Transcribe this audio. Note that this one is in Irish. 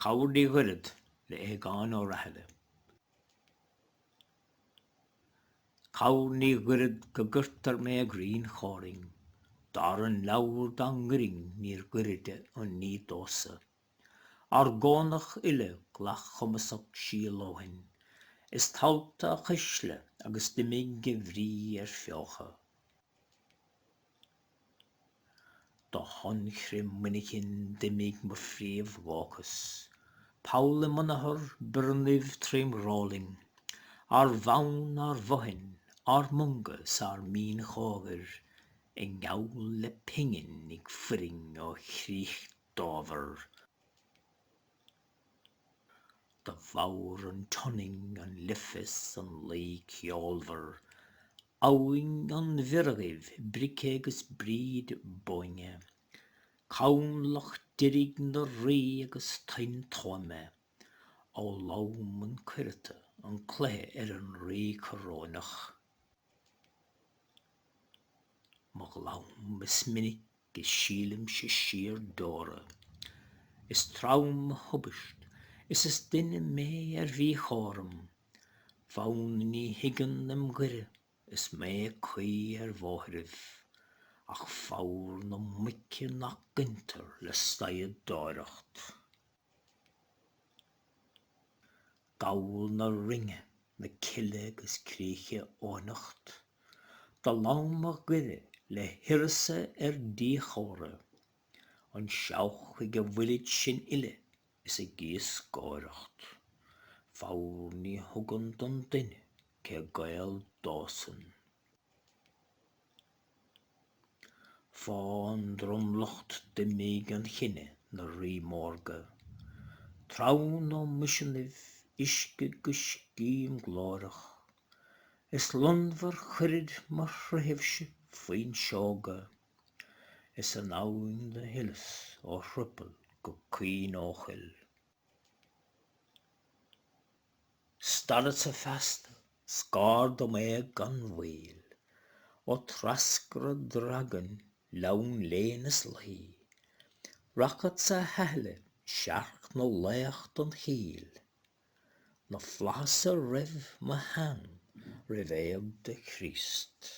Cabhair Ní Ghuairead le Aogán Ó Rathaille. Cabhair ní ghoiread go gcuirtear mé i gcruinn chóirinn, Dar an leabhar dá ngoirinn níor ghoiride an ní domhsa. Ár gcónach uile glac-chumasach síol ó shin, Is tálta a chuisle agus d'imigh a bhrí ar feochadh. Do thonnchruith muinichinn d'imigh mo phríomh-dhóchas, Poll i mbonnathar, biornaibh trém dhreoilinn, Ár bhfonn, ár bhfothain, ár mbunga 's ár mín-chomhair I ngeall le pingin ag fuirring ó chrích Dóbhair. Do mheabhair an tSionainn, an Life 's an Laoi ceolmhar, Abhainn an Bhiorghaibh, Brice agus Bríd Bóinne, Camloch deiridh na rí agus Toinn Tuaime, Ó lom an cuireata, an cluiche ar an rí coróineach. Mo ghlam is minic is sílimse siar deora. Is trom mo thubaist, is is duine mé ar mhíchúram, Fonn ní thuigeann im ghoire is mé ag caoi ar bhóithribh, Ach fabhar na muice nach gcoinntear le saigheadóireacht. Gabhal na Rinne, na Cille agus críche Eoghanacht, Do lom mo ghoire le huireasa ar díchomhra, An seabhac ag a bhfuilid sin uile is ag iascóireacht. Fabhar ní thugann don duine cé gaol dósan. Fán dromlucht d'imigh an chine 'na rí mórga, Treabhann ó mhiseanaibh uisce go scím glórach, Is lonnmhar chuirid mo shruthibhse fuinseoga, Is an abhainn do shileas ó thruipeall go Caoin Eochaill. Stadfadsa feasta, 's gár dom éag gan mhoill, Ó treascradh dragain Gleann Léin is Laoi, Rachadsa a haithle searc na laoch don chill, Na flaitheasa roimh mo shean roimh éag do Chríost.